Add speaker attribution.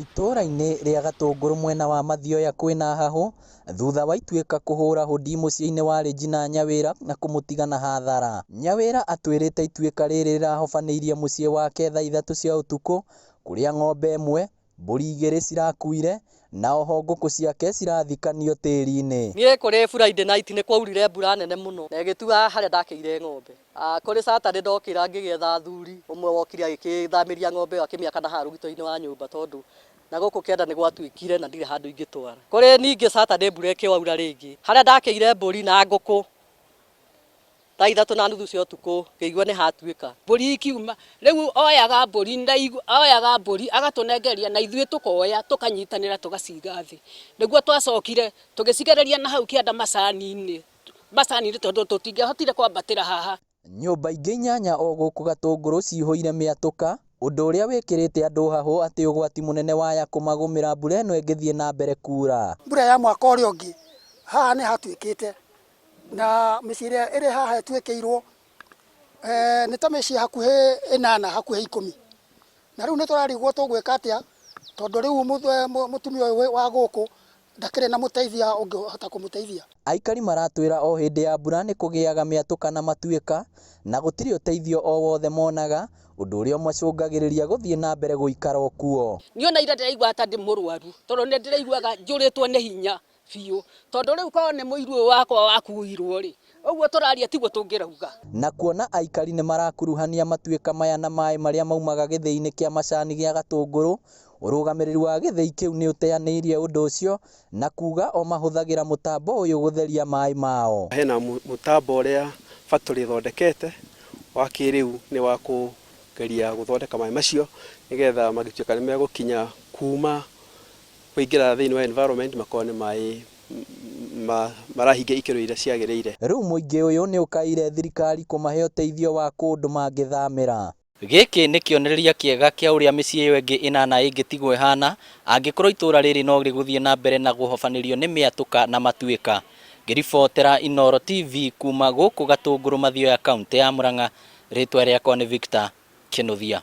Speaker 1: Itũũra-inĩ rĩa Gatũngũrũ mwena wa Mathioya kwĩna hahũ thutha wa Ituĩka kũhũra hũndi mũciĩ-inĩ wa Regina Nyawĩra na kũmũtiga na hathara. Nyawĩra atwĩrĩte Ituĩka rĩrĩ rĩrahobanĩirie mũciĩ wake thaa ithatũ cia ũtukũ kũrĩa ng'ombe ĩmwe, mbũri igĩrĩ cirakuire na oho ngũkũ ciake cirathikanio tĩri-inĩ.
Speaker 2: Niĩ kũrĩ Friday night nĩ kwaurire mbura nene mũno na ĩgĩtua harĩa ndakĩire ng'ombe. Kũrĩ Saturday ndokĩra ngĩgĩetha athuri, ũmwe wokire agĩkĩthamĩria ng'ombe ĩyo akĩmĩaka na haha rũgito-inĩ wa nyũmba tondũ na gũkũ kĩanda nĩ gwatuĩkire na ndirĩ handũ ingĩtwara. Kũrĩ ningĩ Saturday mbura ĩkĩwaura rĩngĩ, harĩa ndakĩire mbũri na ngũkũ thaa ithatũ na nuthu cia ũtukũ ngĩigua nĩ hatuĩka.
Speaker 3: Mbũri ikiuma, rĩu oyaga mbũri oyaga mbũri agatũnengereria na ithuĩ tũkoya tũkanyitanĩra tũgaciga thĩ. Nĩguo twacokire tũgĩcigereria na hau kĩanda macani-inĩ. macani-inĩ tondũ tũtingĩahotire kwambatĩra haha.
Speaker 1: Nyũmba ingĩ inyanya o gũkũ Gatũngũrũ cihũire mĩatũka, ũndũ ũrĩa wĩkĩrĩte andũ hahũ atĩ ũgwati mũnene waya kũmagũmĩra mbura ĩno ĩngĩthiĩ na mbere kuura.
Speaker 4: Mbura ya mwaka ũrĩa ũngĩ haha nĩ hatuĩkĩte na mĩciĩ ĩrĩa ĩrĩ haha ĩtuĩkĩirwo nĩ ta mĩciĩ hakuhĩ ĩnana hakuhĩ ikũmi. Na rĩu nĩ tũrarigwo tũgwĩka atĩa tondũ rĩu mũtumia ũyũ wa gũkũ ndakĩrĩ na mũteithia ũngĩhota kũmũteithia.
Speaker 1: Aikari maratwĩra o hĩndĩ ya mbura nĩ kũgĩaga mĩatũka na matuĩka na gũtirĩ ũteithio o wothe monaga, ũndũ ũrĩa ũmacũngagĩrĩria gũthiĩ na mbere gũikara o kuo.
Speaker 3: Niĩ ona ira ndĩraigua ta ndĩ mũrwaru tondũ nĩ ndĩraiguaga njũrĩtwo nĩ hinya biũ tondũ rĩu korwo nĩ mũiru ũyũ wakwa wakuirwo rĩ, ũguo tũraria tiguo tũngĩrauga.
Speaker 1: Na kuona aikari nĩ marakuruhania matuĩka maya na maĩ marĩa maumaga gĩthĩi-inĩ kĩa macani gĩa Gatũngũrũ, Ũrũgamĩrĩri wa gĩthĩi kĩu nĩ ũteanĩirie ũndũ ũcio na kuuga o mahũthagĩra mũtambo ũyũ gũtheria maĩ mao.
Speaker 5: Hena mũtambo ũrĩa factory ĩthondekete wa kĩrĩu nĩ wa kũgeria gũthondeka maĩ macio nĩgetha magĩtuĩka nĩ megũkinya kuma kũingĩra thĩinĩ wa environment makorwo nĩ maĩ marahingia ikĩro iria ciagĩrĩire.
Speaker 1: Rĩu mũingĩ ũyũ nĩ ũkaĩire thirikari kũmahe ũteithio wa kũndũ mangĩthamĩra. Gĩkĩ nĩ kĩonereria kĩega kĩa ũrĩa mĩciĩ ĩyo ĩngĩ ĩnana ĩngĩtigwo ĩhana angĩkorwo itũũra rĩrĩ no rĩgũthiĩ na mbere na gũhobanĩrio nĩ mĩatũka na matuĩka. Ngĩribotera Inooro TV kuma gũkũ Gatũngũrũ Mathioya kauntĩ ya Murang'a, rĩtwa rĩakwa nĩ Victor Kĩnũthia.